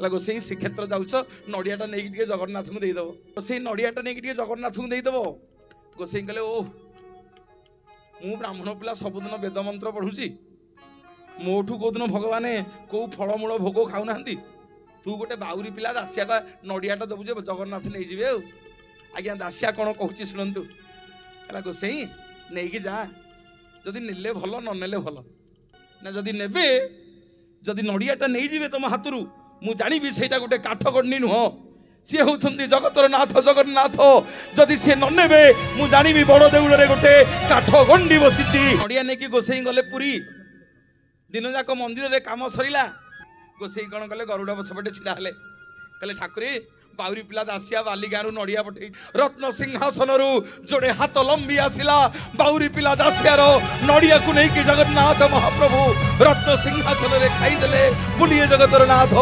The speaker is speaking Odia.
ହେଲା ଗୋସେଇ ଶ୍ରୀକ୍ଷେତ୍ର ଯାଉଛ, ନଡ଼ିଆଟା ନେଇକି ଟିକେ ଜଗନ୍ନାଥଙ୍କୁ ଦେଇଦେବ। ସେଇ ନଡ଼ିଆଟା ନେଇକି ଟିକେ ଜଗନ୍ନାଥଙ୍କୁ ଦେଇଦେବ। ଗୋସେଇ କହିଲେ, ଓ ମୁଁ ବ୍ରାହ୍ମଣ ପିଲା, ସବୁଦିନ ବେଦ ମନ୍ତ୍ର ପଢୁଛି, ମୋଠୁ କୋଉଦିନ ଭଗବାନ କୋଉ ଫଳମୂଳ ଭୋଗ ଖାଉନାହାନ୍ତି। ତୁ ଗୋଟେ ବାଉରି ପିଲା ଦାସିଆଟା, ନଡ଼ିଆଟା ଦେବୁ ଯେ ଜଗନ୍ନାଥ ନେଇଯିବେ। ଆଉ ଆଜ୍ଞା ଦାସିଆ କ'ଣ କହୁଛି ଶୁଣନ୍ତୁ। ହେଲା ଗୋସେଇ ନେଇକି ଯା, ଯଦି ନେଲେ ଭଲ, ନ ନେଲେ ଭଲ ନା। ଯଦି ନେବେ, ଯଦି ନଡ଼ିଆଟା ନେଇଯିବେ ତମ ହାତରୁ, ମୁଁ ଜାଣିବି ସେଇଟା ଗୋଟେ କାଠ ଗଣ୍ଡି ନୁହଁ, ସିଏ ହେଉଛନ୍ତି ଜଗତର ନାଥ ଜଗନ୍ନାଥ। ଯଦି ସିଏ ନ ନେବେ, ମୁଁ ଜାଣିବି ବଡ଼ ଦେଉଳରେ ଗୋଟେ କାଠ ଗଣ୍ଡି ବସିଛି। ନଡ଼ିଆ ନେଇକି ଗୋସେଇ ଗଲେ ପୁରୀ। ଦିନ ଯାକ ମନ୍ଦିରରେ କାମ ସରିଲା। ଗୋସେଇ କ'ଣ କଲେ? ଗରୁଡ଼ ପଛପଟେ ଛିଡ଼ା ହେଲେ। କହିଲେ, ଠାକୁରେ, ବାଉରି ପିଲା ଦାସିଆ ବାଲି ଗାଁରୁ ନଡ଼ିଆ ପଠେଇ। ରତ୍ନ ସିଂହାସନରୁ ଯୋଡ଼େ ହାତ ଲମ୍ବି ଆସିଲା। ବାଉରି ପିଲା ଦାସିଆର ନଡ଼ିଆକୁ ନେଇକି ଜଗନ୍ନାଥ ମହାପ୍ରଭୁ ରତ୍ନ ସିଂହାସନରେ ଖାଇଦେଲେ। ବୁଲିଏ ଜଗତର ନାଥ।